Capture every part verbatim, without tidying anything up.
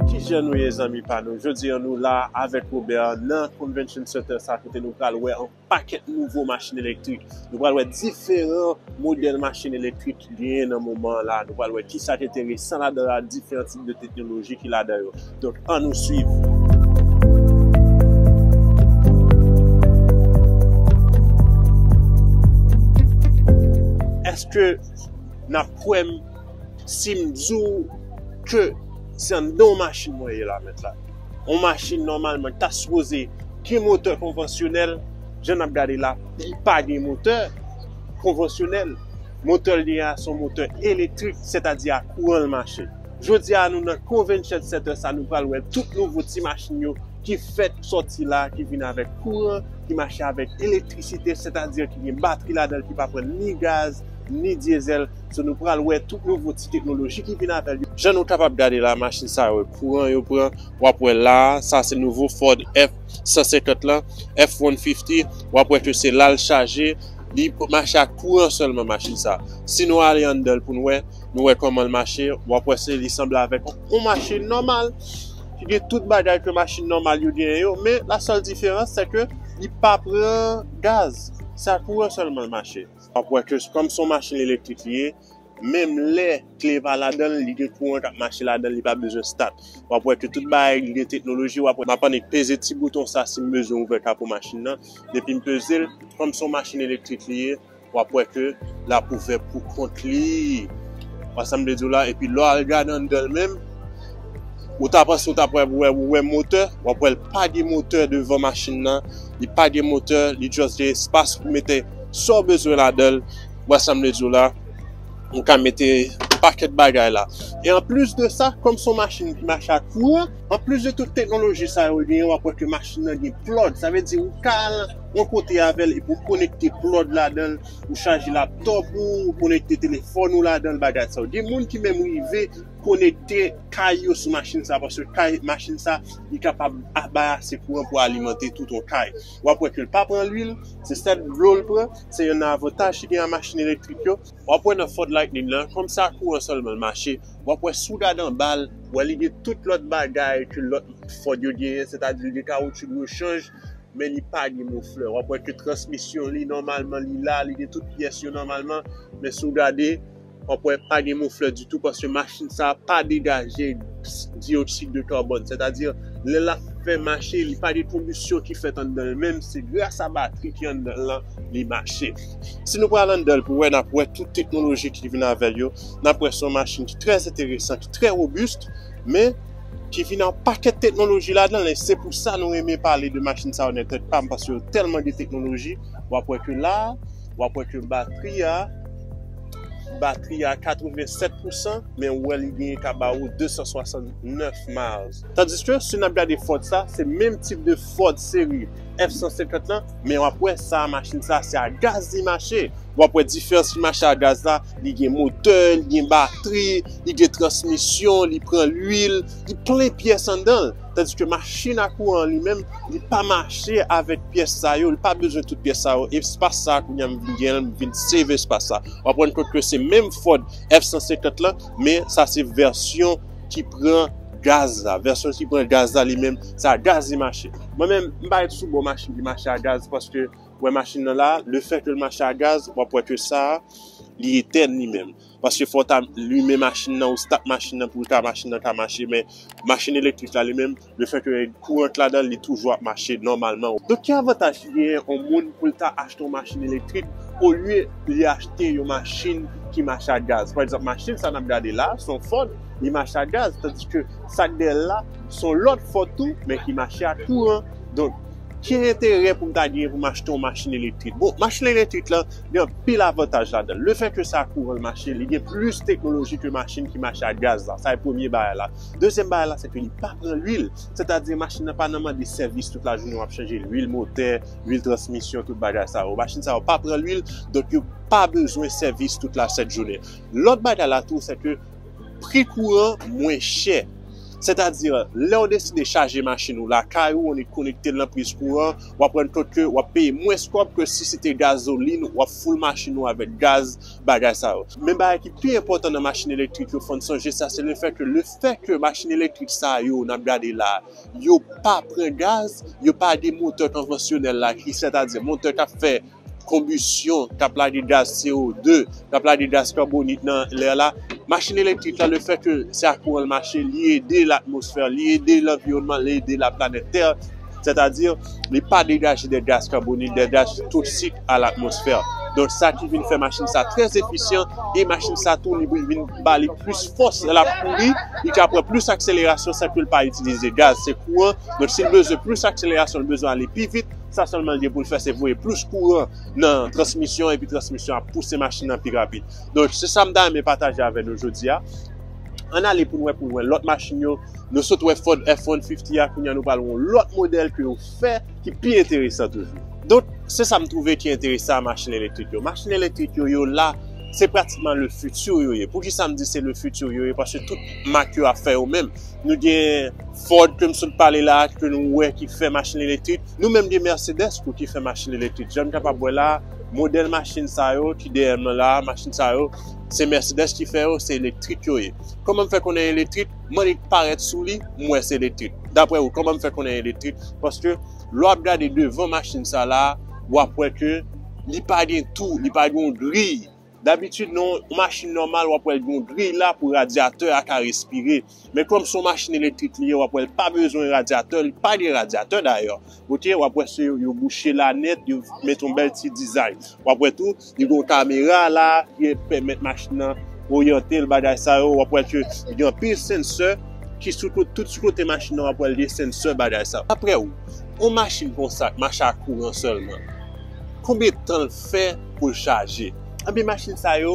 Kijan nou ye, zanmi pa nou? Jodi a nou la avèk Robert nan Convention Center sa, kote nou pral wè yon pakèt nouvo machin elektrik. Nou pral wè diferan modèl machin elektrik ki genyen nan moman an la. Nou pral wè kisa ki enteresan ladan la, diferan tip de teknoloji ki ladan yo. Donk, ann nou swiv. Èske n ap kwè m si m di w ke se anndan yon machin mwen ye la, mèt la? Yon machin, nòmalman, ta sipoze gen motè konvansyonèl, jan n ap gade la, li pa gen motè konvansyonèl. Motè l gen a, se yon motè elektrik, sètadi a kouran l mache. Jodi a, nou nan Convention Center sa, nou pral wè tout nouvo ti machin yo ki fèk sòti la, ki vin avèk kouran, ki mache avèk elektrisite, sètadi ki gen batri ladan l, ki pa pran ni gaz, ni dyezèl. So, nou pral wè tout nouvo ti teknoloji ki vin avè l yo. Jan nou kapab gade la, machin sa yo, kouran yo pran. W ap wè la, sa se nouvo Ford F san senkant lan, F one fifty. W ap wè ke se la l chaje, li mache ak kouran sèlman, machin sa. Si nou ale anndan l pou n wè, nou wè kòman l mache, w ap wè se li sanble avèk yon machin nòmal, ki gen tout bagay ke machin nòmal yo genyen yo, men la sèl diferans, se ke li pa pran gaz, se ak kouran sèlman l mache. W ap wè ke kòm se yon machin elektrik li ye, menm lè kle pa ladan l, li gen kouran k ap mache ladan l, li pa bezwen start. W ap wè ke tout bagay li gen teknoloji, w ap wè m ap annik peze ti bouton sa si m bezwen ouvè kapo machin nan. Depi m peze l, kòm se yon machin elektrik li ye, w ap wè ke l ap ouvè pou kont li. W ap sanble di w la, epi lè w al gade anndan l menm, ou ta panse w t ap wè, wè, wè motè, w ap wè l pa gen motè devan machin nan, li pa gen motè, li just gen espas pou mete sa w bezwen ladan l. W ap sanble di w la, ou ka mete pakèt bagay la. E anplis de sa, kòm se yon machin ki mache ak kouran, anplis de tout teknoloji sa yo genyen, w ap wè ke machin nan gen plug. Sa vle di ou ka al yon kote avè l epi w konekte plug ladan l, ou chaje laptop ou, ou konekte telefòn ou ladan l, bagay sa yo. Gen moun ki menm rive konekte kay yo sou machin sa, paske kay, machin sa, li kapab a-, bay ase kouran pou alimante tout yon kay. W ap wè ke l pa pran lwil, se sèl dlo l pran, se youn nan avantaj ki gen a machin elektrik yo. W ap wè nan Ford Lightning lan, kòm se a kouran sèlman l mache, w ap wè si w gade anba l, w wè li gen tout lòt bagay ke lòt Ford yo genyen, sètadi li gen kawotchou de rechanj, men li pa gen moflè. W ap wè ke transmisyon li, nòmalman, li la, li gen tout pyès yo nòmalman, men si w gade, w ap wè pa gen moflè ditou, paske machin sa pa degaje diyoksid de kabòn. Sètadi, lè l ap fè mache, li pa gen konbisyon ki fèt anndan l menm, se gras a batri ki anndan l lan li mache. Si nou pral anndan l pou wè, n ap wè tout teknoloji ki vin avè l yo, n ap wè se yon machin ki trè enteresan, ki trè wobis, men ki vin ak pakèt teknoloji ladan l, e se pou sa nou renmen pale de machin sa yo nan tèt pa m, paske yo tèlman gen teknoloji. W ap wè ke la, w ap wè ke batri a, batri a katrevennsèt pousan, men ou wè li genyen ka ba ou de san swasannnèf miles. Tandiske si n ap gade Ford sa, se menm tip de Ford seri F san senkant lan, men w ap wè sa, machin sa, se a gaz li mache. W ap wè diferans li mache a gaz la, li gen motè, li gen batri, li gen transmisyon, li pran lwil, li plen pyès anndan l. Tandiske machin a kouran li menm, li pa mache avèk pyès sa yo, li pa bezwen tout pyès sa yo. Espas sa, kounye a m vin gen l, m vin save espas sa. W ap rann kont ke se menm Ford F san senkant lan, men sa se vèsyon ki pran gaz la. Vèsyon ki pran gaz la li menm, se a gaz li mache. Mwen menm, m pa ret sou bò machin ki mache a gaz, paske wè machin nan la, lefètke l mache a gaz, w ap wè ke sa, li etèn li menm. Paske fò w ta limen machin nan, ou stat machin nan pou l ka, machin nan ka mache, men machin elektrik la li menm, lefètke kouran k ladan l, li toujou ap mache nòmalman. Donk, ki avantaj ki genyen yon moun pou l ta achte yon machin elektrik olye li achte yon machin ki mache ak gaz? Pa egzanp, machin sa n ap gade la, se yon Ford, li mache ak gaz, tandiske sa k dèyè l la, se yon lòt Ford tou, men ki mache ak kouran. Donk, ki enterè pou m ta genyen pou m achte yon machin elektrik? Bon, machin elektrik lan, gen anpil avantaj ladan l. Lefètke sa kouran l mache, li gen plis teknoloji ke machin ki mache ak gaz la. Sa e premye bagay la. Dezyèm bagay la, se ke li pa pran lwil. Sètadi, machin nan pa nan mande sèvis tout lajounen, w ap chanje lwil motè, lwil transmisyon, tout bagay sa yo. Machin sa yo pa pran lwil, donk yo pa bezwen sèvis tout la sent jounen. Lòt bagay la tou, se ke pri kouran mwen chè. Sètadi, lè w deside chaje machin ou lakay ou, ou konekte l nan priz kouran, w ap rann kont ke w ap peye mwens kòb ke si se te gazolin, w ap foul machin ou avèk gaz, bagay sa yo. Men bagay ki pi enpòtan nan machin elektrik yo, fò n sonje sa, se le fè ke, le fè ke machin elektrik sa yo, n ap gade la, yo pa pran gaz, yo pa gen motè konvansyonèl la, ki sètadi motè k ap fè konbisyon, k ap lage gaz C O de, k ap lage gaz kabonik nan lè la. Machin elektrik la, le fè ke se ak kouran l mache, li ede latmosfè, li ede lanviwònman, li ede laplanèt tè. Sètadi, li pa degaje de gaz kabonik, de gaz toksik a latmosfè. Donk, sa ki vin fè machin sa trè efisyan, e machin sa tou, li vin ba li plis fòs, lè l ap kouri, li ka pran plis akselerasyon san ke l pa itilize gaz, se kouran. Donk, si l bezwen plis akselerasyon, l bezwen ale pi vit, sa sèlman l gen pou l fè, se voye plis kouran nan transmisyon, epi transmisyon ap pouse machin nan pi rapid. Donk, se sa m ta renmen pataje avè nou jodi a. Ann ale pou n wè pi lwen lòt machin yo. Nou sot wè Ford F one fifty a, kounye a nou pral wè yon lòt modèl ke yo fè ki pi enteresan toujou. Donk, se sa m twouve ki enteresan a machin elektrik yo. Machin elektrik yo, yo la, se pratikman le futur yo ye. Poukisa m di se le futur yo ye? Paske tout mak yo ap fè yo menm. Nou gen Ford ke m sot pale la, ke nou wè ki fè machin elektrik. Nou menm gen Mercedes tou ki fè machin elektrik. Jan n kapab wè la, modèl machin sa yo ki dèyè mwen la, machin sa yo, se Mercedes ki fè yo, se elektrik yo ye. Kòman m fè konnen elektrik? M annik parèt sou li, m wè se elektrik. Daprè ou, kòman m fè konnen elektrik? Paske lè w ap gade devan machin sa la, w ap wè ke li pa gen tou, li pa gen yon griy. Dabitid, nan yon machin nòmal, w ap wè l gen yon griy la pou radyatè a ka respire. Men kòm se yon machin elektrik li ye, w ap wè l pa bezwen radyatè, li pa gen radyatè dayè. Oke, w ap wè se yo bouche la nèt, yo mete yon bèl ti dizay. W ap wè tou, li gen yon kamera la ki pèmèt machin nan oryante l, bagay sa yo. W ap wè ke li gen anpil sensè ki sou kote, tout sou kote machin nan, w ap wè l gen sensè, bagay sa yo. Daprè ou, yon machin konsa k mache ak kouran sèlman, konbyen tan l fè pou l chaje? Anben, machin sa yo,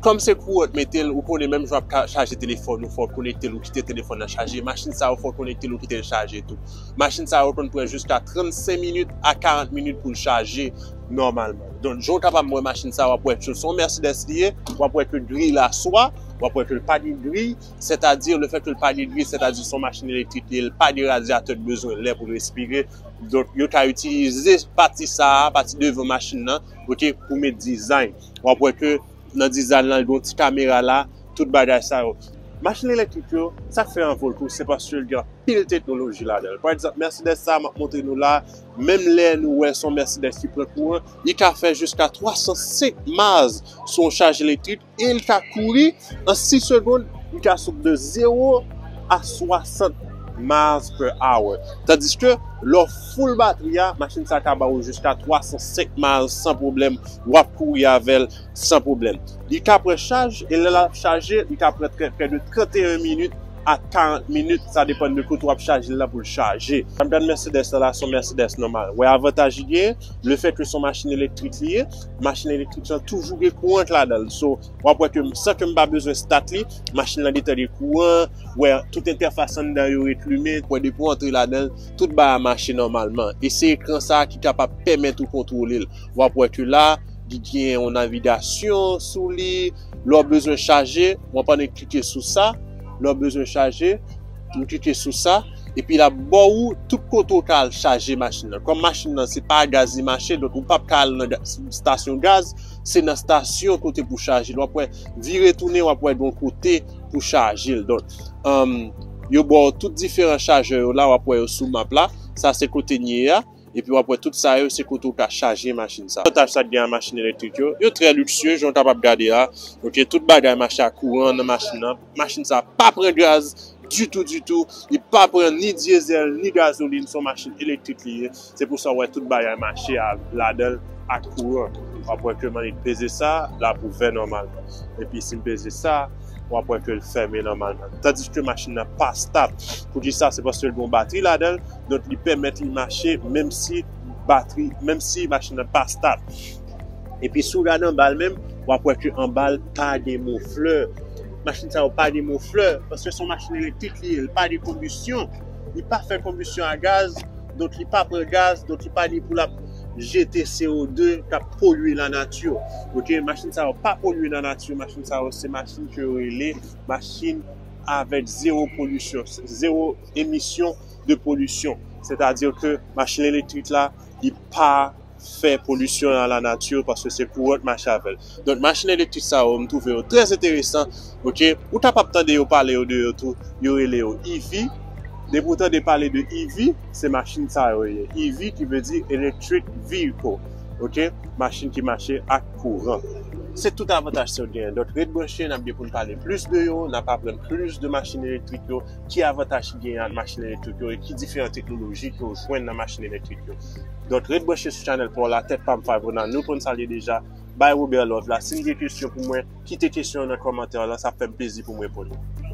kòm se kouran k mete l, ou konnen menm jan w ap ka chaje telefòn ou, fò w konekte l, ou kite telefòn nan chaje. Machin sa yo, fò w konekte l, ou kite l chaje tou. Machin sa yo konn pran jiska trannsenk minit a karant minit pou l chaje nòmalman. Donk, jan w kapab wè machin sa, w ap wè ke se yon Mercedes li ye, w ap wè ke griy la swa, w ap wè ke l pa gen griy, sètadi, le fè ke l pa gen griy, sètadi se yon machin elektrik li ye, l pa gen radyatè k bezwen lè pou l respire. Donk, yo ka itilize pati sa a, pati devan machin nan, oke, pou met dizay. W ap wè ke nan dizay lan, l gen yon ti kamera la, tout bagay sa yo. Machin elektrik yo, sa k fè yo anvol tou, se paske l gen anpil teknoloji ladan l. Pa egzanp, Mercedes sa a m ap montre nou la, menm lè nou wè se yon Mercedes ki pran kouran, li ka fè jiska twa san senk miles sou yon chaj elektrik, e li ka kouri an sis segonn, li ka sot de zewo a swasant miles per hour. Tandiske, lè w full batri a, machin sa ka ba ou jiska twa san senk miles san pwoblèm, w ap kouri avè l san pwoblèm. Li ka pran chaj, e lè l ap chaje, li ka pran trè, prè de trannteyen minit a karant minit, sa depann de kote w ap chaje l la pou l chaje. Sa m gad Mercedes la, la, se yon Mercedes nòmal. Wè avantaj li genyen, le fè ke se yon machin elektrik li ye, machin elektrik lan toujou gen kouran k ladan l. So, w ap wè ke m, san ke m pa bezwen start li, machin lan gentan gen kouran, wè tout entèfas anndan yo ret limen, wè depi w antre ladan l, tout bagay ap mache nòmalman. E se ekran sa a ki kapab pèmèt ou kontwole l. W ap wè ke la, li gen yon navigasyon sou li. Lè w bezwen chaje, w ap annik klike sou sa. Lè w bezwen chaje, ou klike sou sa. Epi l ap ba ou tout kote w ka al chaje machin nan. Kòm machin nan, se pa gaz li mache, donk ou p ap ka al nan ga-, stasyon gaz, se nan stasyon kote pou chaje l. W ap wè, vire tounen, w ap wè gen yon kote pou chaje l. Donk, um, yo ba w tout diferan chajè yo la, w ap wè yo sou map la. Sa se kote n ye a. Epi w ap wè tout sa yo, se kote w ka chaje machin sa. Avantaj sa k gen a machin elektrik yo, yo trè liksye, jan w kapab gade a. Oke, tout bagay mache ak kouran nan machin nan. Machin sa pa pran gaz ditou, ditou. Li pa pran ni dyezèl, ni gazolin, se yon machin elektrik li ye. Se pou sa w wè tout bagay mache a, ladan l ak kouran. W ap wè ke m annik peze sa, l ap ouvè nòmalman. Epi si m peze sa, w ap wè ke l fèmen nòmalman. Tandiske machin nan pa start. Poukisa? Se paske l gen yon batri ladan l, donk li pèmèt li mache menm si batri, menm si machin nan pa start. Epi si w gade anba l menm, w ap wè ke anba l pa gen moflè. Machin sa yo pa gen moflè, paske se yon machin elektrik li ye, li pa gen konbisyon. Li pa fè konbisyon a gaz, donk li pa pran gaz, donk li pa gen pou l ap jete C O de k ap polye lanati. Oke, machin sa yo pa polye lanati, machin sa yo se machin ke yo rele machin avèk zewo polisyon, zewo emisyon de polisyon. Sètadi ke machin elektrik la, li pa fè polisyon nan lanati paske se kouran k mache avè l. Donk, machin elektrik sa yo, m twouve yo trè enteresan. Ok, ou ta p ap tande yo pale yo de yo tou, yo rele yo E V. Depi ou tande pale de E V, se machin sa yo ye. E V ki vle di electric vehicle. Ok, machin ki mache ak kouran. Se tout avantaj sa yo genyen. Donk, ret branche, n ap gen pou n pale plis de yo, n ap aprann plis de machin elektrik yo, ki avantaj ki genyen ak machin elektrik yo e ki diferan teknoloji ke w jwenn nan machin elektrik yo. Donk, ret branche sou chanèl pa w la, Tèt Pa M Five oh nine, nou konn sa l ye deja. Bay Robert love la. Si n gen kesyon pou mwen, kite kesyon nan kòmantè la, sa ap fè m plezi pou m reponn ou.